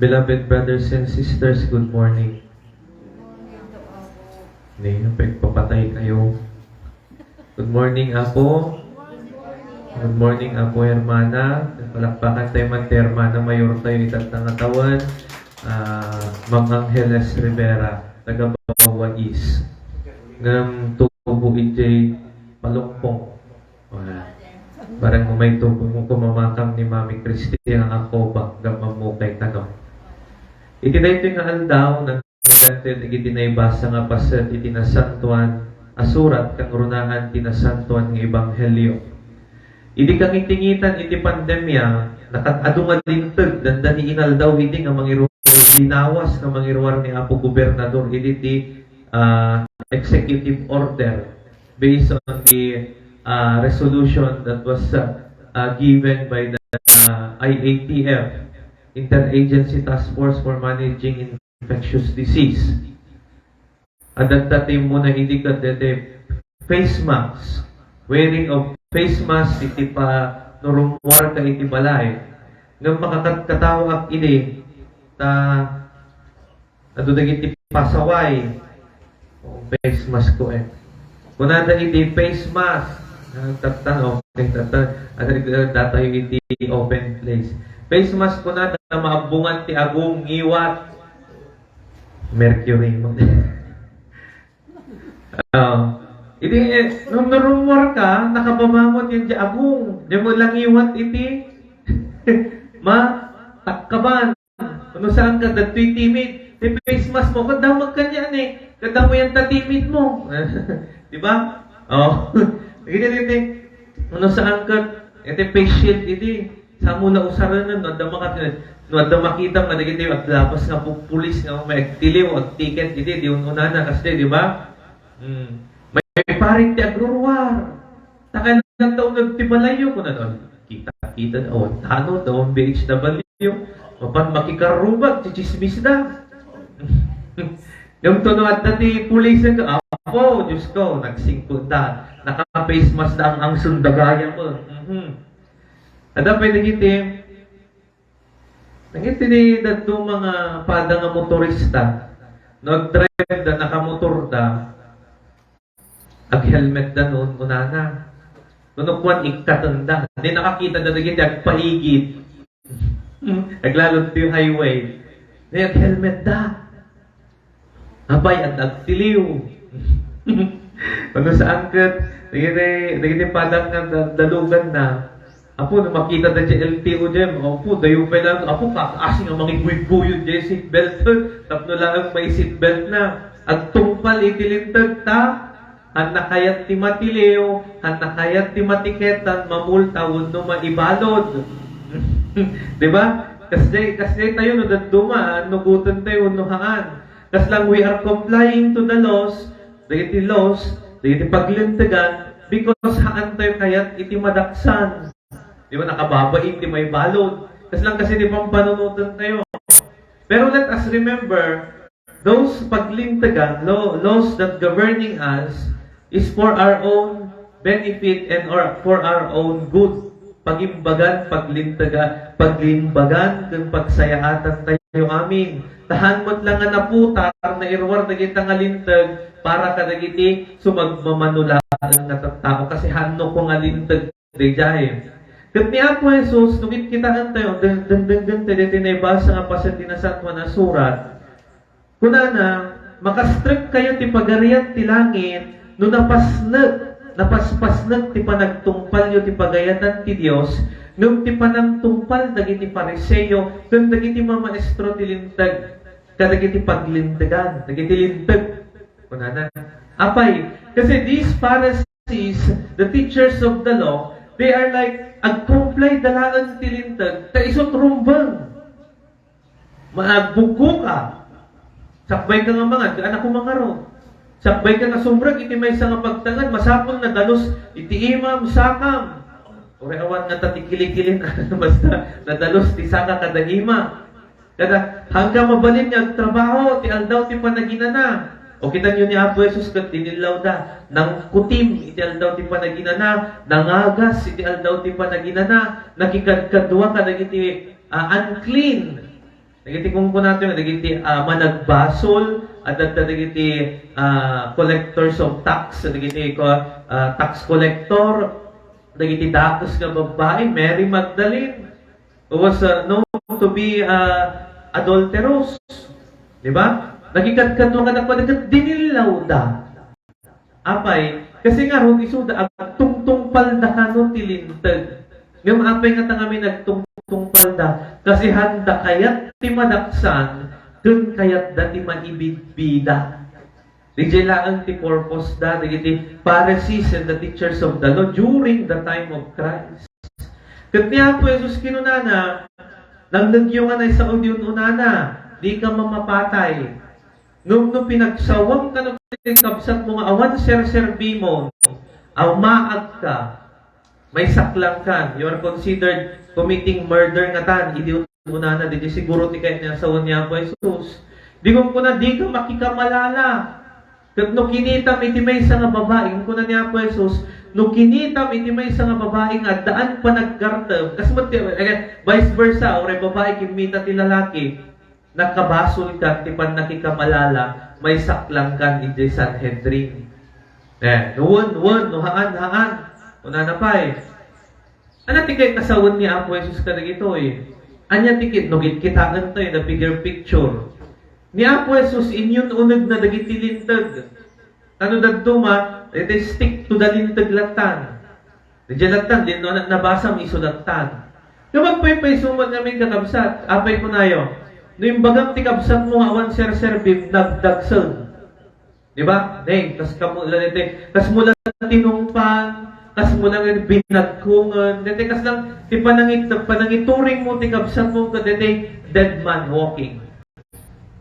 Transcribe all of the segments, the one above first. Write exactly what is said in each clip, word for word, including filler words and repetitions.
Beloved brothers and sisters, good morning. Hindi, pagpapatay kayo. Good morning, Apo. Good morning, Apo, Hermana. Palakpakan tayo man ti Hermana Mayor tayo itatta nga tawen. Ah, Ma'am Angeles Rivera, taga Bawa East. Ngem tubo iti Palukpong. Wala. Parang umay tubo mo kumamakam ni Mami Christy ang ako ba, gam mamukay ka, no? Iti daytoy nga aldaw, nagdantay dagiti naibasa nga paset iti nasantuan a surat, kangrunaan ti nasantuan nga ebanghelio. Idi kangitingitan iti pandemia, nakat-adu nga linteg, dandani inaldaw idi nga mangiru-, binawas nga mangiruar ni Apo Gobernador idi ti, ah, executive order based on the, ah, resolution that was, ah, ah, given by the, ah, I A T F, Interagency Task Force for Managing Infectious Disease. Adda ti immuna idi ket daytoy face mask. Wearing of face mask iti pa no rummuarka iti balay. Ngem makakatkataoak idi ta adu dagiti pasaway. O, face mask ko eh. Kunada idi face mask. Ah, tatan, okay, tatan. Ano, datayo iti open place. Face mask kunada maabbongan ti agong ngiwat. Mercury mo. Ah, idi, eh, no, no rummuarka, nakababangon yan di agong. Di mo lang iwat iti matakkaban. No, saan ka, dagtoy timid. Ti face mask mo, kadamag ka niyan eh. Kadamo yan ta timid mo. Di ba? Oh. Sige, sige, sige. No, saan ka, iti face shield, iti. Sa mula usaranan, no, adda makat-, no, adda makita nga dagiti aglapas nga pu-, pulis nga may agtiliw, agtiket, iti, di ununana, kasi, di ba? Hmm. May parit ti agruruar. Ta kailan ta uneg ti balayyo, kuna, no, kita, kita, awan tano, awan B H W. Mapan makikarrubag, chichismis da. Ngem to no adda ti pulisen ka, "Apo, Diyos ko, nagsingko da. Naka-face mask da ang, ang sundagayam." Mhm. Adda pay dagiti, dagiti ni dadduma nga pada nga motorista. No, drive da, nakamotor da. Ag-helmet da no, kunana. No, no, kuan, ikkatenda. Di nakakita da dagiti agpaigid. Hmm, aglalod ti highway. Di ag-helmet da. Apay, at agtiliw. Ano saan ket, dagiti, dagiti padak nga da-, dalugan na. Apo, no makita da di L T O diay, apo, dayo pay lang, apo, kakaasi nga mangiguyguyod diay seatbelt, tapno laeng may seatbelt na. Agtungpal iti linteg ta, han nakayat ti matiliw, han nakayat ti matiketan, mamulta wenno maibalod. Di ba? Kasdiay, kasdiay tayo no dadduma, nugoten tayo wenno haan. Kaslang we are complying to the laws, dagiti laws, dagiti paglintegan, because haan tayo kayat iti madaksan. Di ba, nakababain ti maibalod. Kaslang kasi ti pampanunoten tayo. Pero let us remember, those paglintegan, law-, laws that governing us is for our own benefit and or for our own good. Pagimbagan, paglintega-, paglimbagan, ken pagsayaatan tayo amin. Ta haan met la nga naputar, nairuar dagita nga linteg para kadagiti sumagmamano laeng nga tattao. Kasi haanko nga linteg daydiay. Ket ni Apo Jesus, no kitkitaentayo, den-, dengdenggen ti daytoy naibasa nga paset ti Nasantoan a Surat. Kunana, "Makastrekkayo ti Pagarian ti Langit no napasnek, napaspasnek ti panagtungpalyo ti pagayatan ti Dios, ngem ti panangtungpal dagiti Fariseo ken dagiti mamaestro ti Linteg kadagiti paglintegan, dagiti linteg." Kunana, apay, kasi these Pharisees, the teachers of the law, they are like, agcomply da laeng ti linteg, ta isut rumbeng. Maagbukko ka. Sakbay ka nga mangan, haan a ko mangaro. Sakbay ka nga sumrek iti maysa nga pagtangad, masapul nadalus iti imam, sakam. Uray awan nga ta ti kilikilin, basta nadalus ti saka kada ima. Kada, haan ka mabalin nga agtrabaho ti aldaw ti panaginana. O kitanyo ni Apo Jesus ket dinillaw da, nangkutim iti aldaw ti panaginana, nangagas iti aldaw ti panaginana, nakikadkadua kadagiti, ah, unclean. Dagiti kunkunato nga dagiti, ah, managbasol, adda dagiti, ah, collectors of tax, dagiti ko-, ah, tax collector, dagiti dakes nga babbai, Mary Magdalene, who was, uh, known to be, uh, adulterous. Di ba? Nakikadkadua kadakuada ket dinillawda. Apay, kasi ngarud isuda agtungtungpalda kano ti linteg. Ngem apay ngata ngamin agtungtungpalda? Kasi haanda kayat ti madaksan ken kayatda ti maibidbida. Diay laeng ti purpose da dagiti Pharisees and the teachers of the law during the time of Christ. Ket ni Apo Jesus kinunana, "Nangngegyo nga naisao ti un-unana, dika mamapatay." Ngem no pinagsawam kano ti kabsatmo nga awan serserbimon, a maagka, maisaklangkan, you are considered committing murder ngatan, idi un-unana, daydi siguro ti kayat nga asawen ni Apo Jesus. Di kunkuna, dika makikamalala. Ket no kinitam iti maysa nga babai, kunkuna ni Apo Jesus, no kinitam iti maysa nga babai nga addaan panaggartem, kas met ti, again, vice versa, uray babai kimmita ti lalaki, nakabasolkan ti pannakikamalala, maisaklangkan idiay Sanhedrin. Eh, no wen, wen, no haan, haan. Kunana pay, ania ti kayat nga sawen ni Apo Jesus kadagitoy? Ania ti kit-, no kitkitaentayo the bigger picture. Ni Apo Jesus, inyun-unegna dagiti linteg. Kano dadduma, it is stick to the linteg lattan. Diay lattan, di no nabasa, isu lattan. Ngem agpaypayso met ngamin, kakabsat, apay kunayo, no imbagam ti kabsatmo nga awan serserbim, nagdagsen. Di ba? Ne, kas kamo la dete, kasmo la tinungpan, kasmo la binagkungen, dete kas lang ti panangit-, panangituring mo ti kabsatmo, dete dead man walking.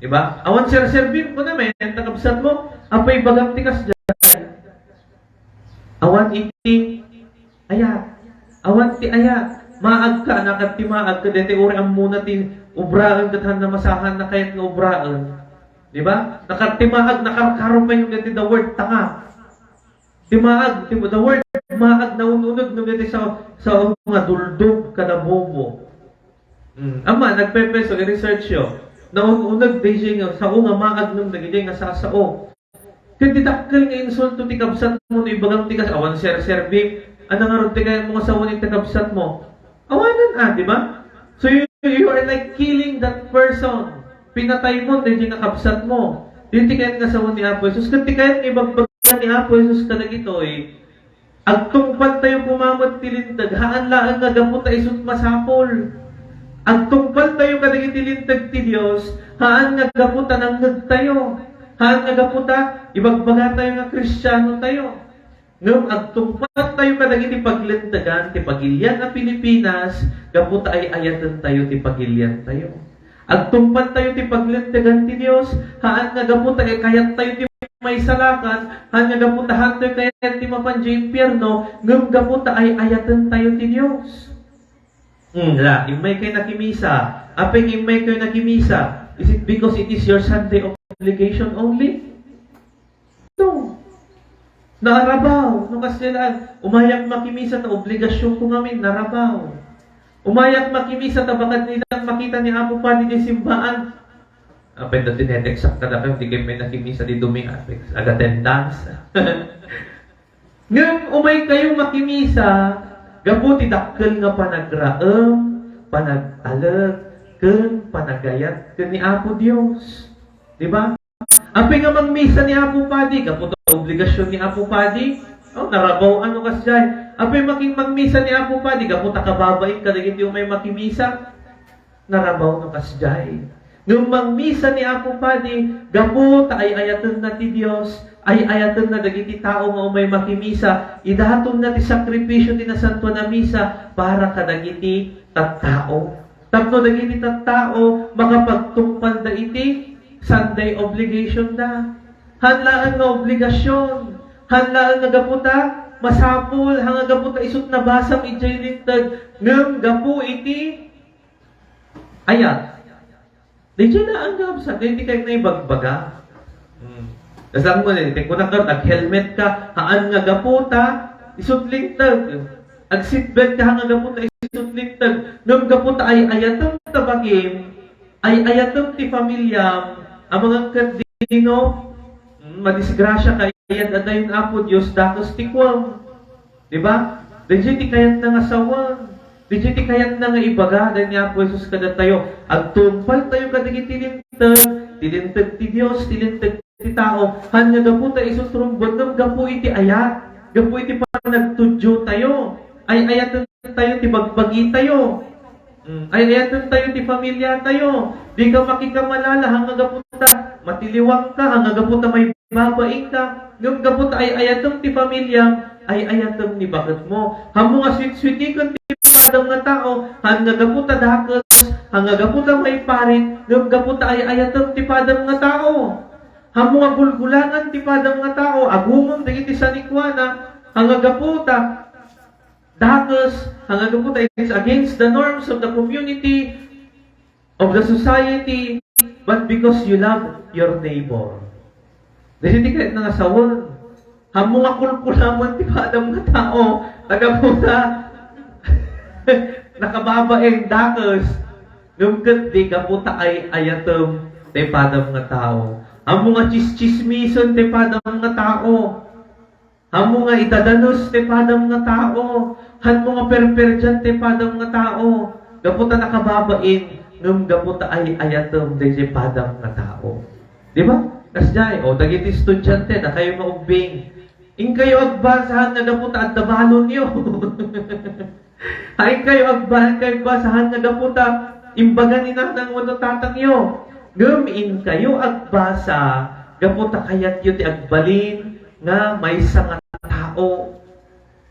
Di ba? Awan serserbim, kuna men, ta kabsatmo, apay bagam ti kasdiay. Awan iti ayat. Awan ti ayat. Maagka, nakadti maagka, dete uray ammona ti ubraen ket haanna masahan, nakayat nga ubraen. Di ba? Nakadti maag, nakarkaro pay dete the word tanga. Ti maag, ti, the word maag naun-uneg no dete sa, sa nga duldog kada bobo. Hmm. Amma, nagpepeso, i-research yo. Naun-uneg daydiay nga sao nga maag ngem dagiti nga sasao. Ket ti dakkel nga insulto ti kabsatmo no ibagam ti kas-, awan serserbim, ania ngarud ti kayatmo nga sawen iti kabsatmo? Awanan, ah, di ba? So, you, you are, like, killing that person. Pinataymo daydiay nga kabsatmo. Daytoy ti kayat nga sawen ni Apo Jesus. Ket ti kayat nga ibagbaga ni Apo Jesus kadagitoy, agtungpaltayo koma met ti linteg, haan laeng nga gapu ta isut' masapul. Agtungpaltayo kadagiti linteg ti Dios, haan nga gapu ta nangngegtayo. Haan nga gapu ta ibagbagatayo nga Kristianotayo. Ngem agtungpaltayo kadagiti paglentegan ti pagilian a Pilipinas gapu ta ay-ayatentayo ti pagiliantayo. Agtungpaltayo ti paglentegan ti Dios, haan nga gapu ta ikayattayo ti maisalakan, haan nga gapu ta haantayo kayat ti mapan idiay impierno, ngem gapu ta ay-ayatentayo ti Dios. Hmm, la, immay kayo nakimisa. Apay nga immay kayo nakimisa? Is it because it is your Sunday obligation only? No. Naarabaw, no, kasdiay, umayak makimisa ta obligasionko ngamin, narabaw. Umayak makimisa ta bakad ni lang makita ni Apo Padi idiay simbaan. Apay da tinetextak kadakayo, di kayo met nakimisa di dumi, apay, aga attendance. Ngem umay kayo makimisa, gapu ti dakkel nga panagraem, panagtalek, ken panagayat ken ni Apo Dios. Di ba? Apay nga mangmisa ni Apo Padi, gapu ta obligasion ni Apo Padi? Oh, narabaw ano kasdiay. Apay making mangmisa ni Apo Padi, gapu ta kababain kadagiti umay makimisa? Narabaw no kasdiay. Ngem mangmisa ni Apo Padi, gapu ta ay-ayatenna ti Dios, ay-ayatenna dagiti tao nga umay makimisa, idatonna ti sakripisio ti nasantoan a misa para kadagiti tattao. Tapno dagiti tattao makapagtungpalda iti Sunday obligation da. Haan laeng nga obligasion. Haan laeng nga gapu ta masapul, haan nga gapu ta isut' nabasam idiay linteg, ngem gapu iti ayat. Diay laeng nga absent, daytoy kayat nga ibagbaga. Hmm. Kasla mo, eh, ti kunak, nag-helmet ka, haan nga gapu ta isut' linteg. Ag-seatbelt ka, haan nga gapu ta isut' linteg. Ngem gapu ta ay-ayatem ta bagim, Ay-ayatem ti familiam, amangan ket dino, hmm, madisgrasia kayat adayon Apo Dios, dakes ti kuam. Di ba? Daydiay ti kayatna nga sawen. Daydiay ti kayatna nga ibaga, daydiay ni Apo Jesus kadatayo. Agtungpal tayo kadagiti linteg, ti linteg ti Dios, ti linteg ti tao. Han nga gapu ta isu ti rumbeng, ngem gapu iti ayat, gapu iti panagtudiotayo. Ay-ayaten tayo ti bagbagi tayo. Hmm, ay-ayaten tayo ti familia tayo. Di ka makikamalala, han nga gapu ta matiliwang ka, han nga gapu ta may babain ka. Ngem gapu ta ay-ayatem ti familiam, ay-ayatem ni baketmo. Hammo nga swit-switiken ti padam nga tao, han nga gapu ta dakes, han nga gapu ta maiparit, ngem gapu ta ay-ayatem ti padam nga tao. Hammo nga gulgulangan ti padam nga tao, agumong dagiti sanikuana, han nga gapu ta dakes, han nga gapu ta it is against the norms of the community, of the society, but because you love your neighbor. Daydiay ti kayatna nga sawen. Hammo nga kulkulamen ti padam nga tao, ta gapu ta nakababain, dakes, ngem ket di gapu ta ay-ayatem ti padam nga tao. Hammo nga tsistsismisen ti padam nga tao. Hammo nga idadanes ti padam nga tao, hanmo nga perperdian ti padam nga tao, gapu ta nakababain, ngem gapu ta ay-ayatem daydiay padam nga tao. Di ba? Kasdiay, o, dagiti estudiante, dakayo nga ubbing. Inkayo agbasa han nga gapu ta adda balonyo. Ay, inkayo agba-, inkayo agbasa han nga gapu ta imbaga ni nanang wenno tatangyo. Ngem inkayo agbasa gapu ta kayatyo ti agbalin nga maysa nga tao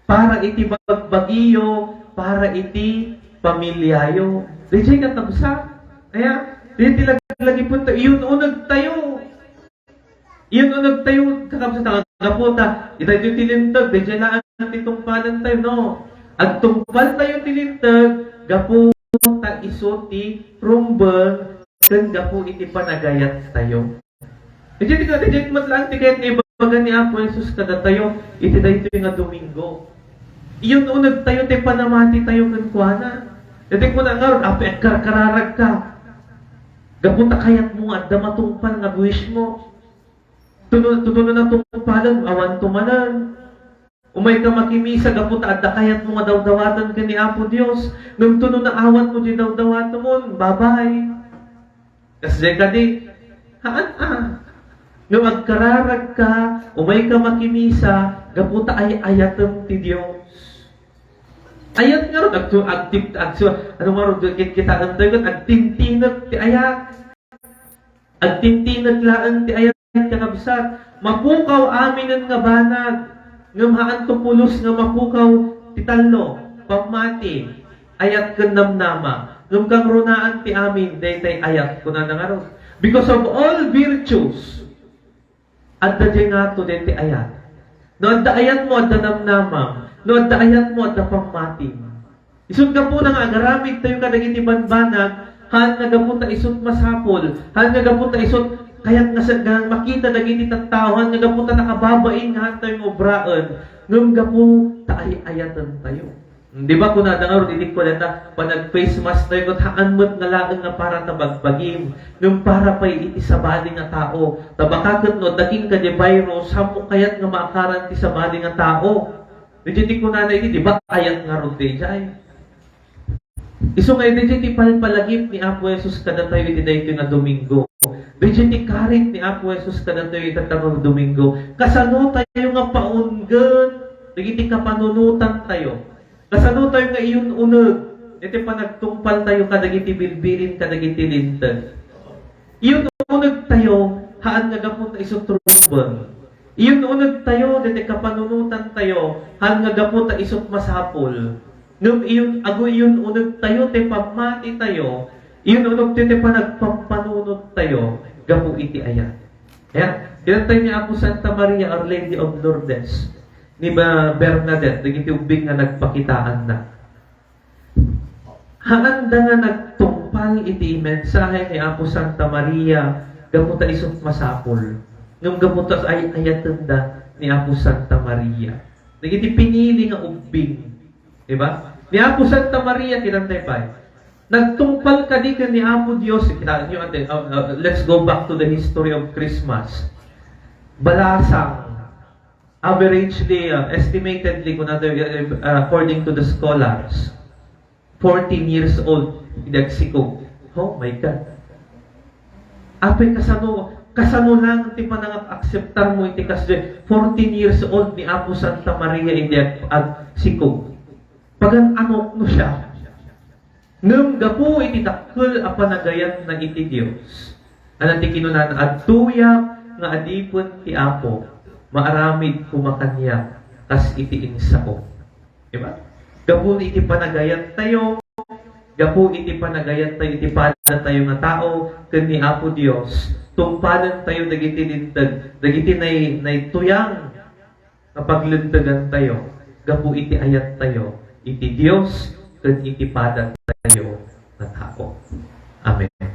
para iti bagbagiyo, para iti pamiliayo. Daydiay kakabsat. Aya, daydiay ti laglagipentayo, iyun-unegtayo. Iyun-unegtayo, kakabsat, nga gapu ta, itay ti linteg, daydiay laeng ti tungpalantayo, no? Agtungpaltayo ti linteg, gapu ta isu ti rumbeng, ken gapu iti panagayattayo. Daydiay ti, daydiay met laeng ti kayat nga ibaga ni Apo Jesus kadatayo, iti daytoy nga Domingo. Iyun-unegtayo ti panamatitayo kenkuana. Daytoy kuna ngarud, apay agkarkararagka. Gapu ta kayatmo nga adda matungpal nga buwismo. Tuno, tuno na natungpalen, awanto manen. Umayka makimisa gapu ta adda kayatmo nga dawdawaten ken ni Apo Dios. Ngem tuno naawatmo diay dawdawatemon, babay. Kasdiay kadi, haan a. Ngem agkararagka, umayka makimisa gapu ta ay-ayatem ti Dios. Ayat ngarud, agsu-, agtip-, agsu-, ano ngarud, kit-, kitaentayo ket agtintinek ti ayat. Agtintinek laeng ti ayat, kakabsat. Mapukaw aminen nga banag, ngem haanto pulos nga mapukaw ti tallo, pammati, ayat ken namnama. Ngem kangrunaan ti amin daytay ayat, kunana ngarud. Because of all virtues, adda diay ngato daytay ayat. No adda ayatmo, adda namnamam. No adda ayatmo, adda pammatim. Isut' gapuna nga agaramidtayo kadagiti banbanag, haan nga gapu ta isut' masapul, haan nga gapu ta isut' kayat nga sa-, nga makita dagiti tattao, haan nga gapu ta nakababain nga haantayo nga ubraen, ngem gapu ta ay-ayatentayo. Di ba, kunada ngarud idi kuarenta, panag-face mask tayo, ket haan met nga laeng nga para ta bagbagim, ngem para pay iti sabali nga tao. Ta baka ket no adda kenka diay virus, haanmo kayat nga maakaran ti sabali nga tao. Daydiay ti kunana idi, di ba, ayat ngarud daydiay. Isu nga idi, daydiay ti palpalagip ni Apo Jesus kadatayo iti daytoy nga Domingo. Daydiay ti karit ni Apo Jesus kadatayo iti tattao nga Domingo. Kasano tayo nga paunggen dagiti kapanunotan tayo? Kasano tayo nga iyun-uneg iti panagtungpal tayo kadagiti bilbilin, kadagiti linteg? Iyun-uneg tayo, haan nga gapu ta isut' rumbeng. Iyun-uneg tayo daytay kapanunotan tayo, haan nga gapu ta isut' masapul. Ngem iyun-, agu iyun-uneg tayo ti pammati tayo, iyun-uneg tayo ti panagpampanunot tayo gapu iti ayat. Ayan, kinantay ni Apo Santa Maria, Our Lady of Lourdes, ni Ba-, Bernadette, dagiti ubbing nga nagpakitaanna. Haanda nga nagtungpal iti mensahe ni Apo Santa Maria gapu ta isut' masapul, ngem gapu ta ay-ayatenda ni Apo Santa Maria. Dagiti pinili nga ubbing, di ba? Ni Apo Santa Maria, kinantay pay. Nagtungpal kadi ken ni Apo Dios. Kita niyo, ate, uh, uh, let's go back to the history of Christmas. Balasang, averagely, uh, estimatedly, kun ano, uh, according to the scholars, fourteen years old, idi agsikog. Oh my God. Apay, kasano, kasano lang ti panangak-akseptar mo iti kasdi? Fourteen years old ni Apo Santa Maria idi ag-, agsikog. Pagan-anok no siya. Ngem gapu iti dakkel a panagayatna iti Dios, adda ti kinunana, "Adtoyak nga adipen ti Apo, maaramid koma kaniak kas iti insao." Diba? Gapu iti panagayattayo, gapu iti panagayattayo, iti padatayo nga tao ken ni Apo Dios, tungpalentayo dagiti linteg, dagiti nay-, naytuyang nga paglentegantayo gapu iti ayattayo iti Dios ken iti padatayo nga tao. Amen.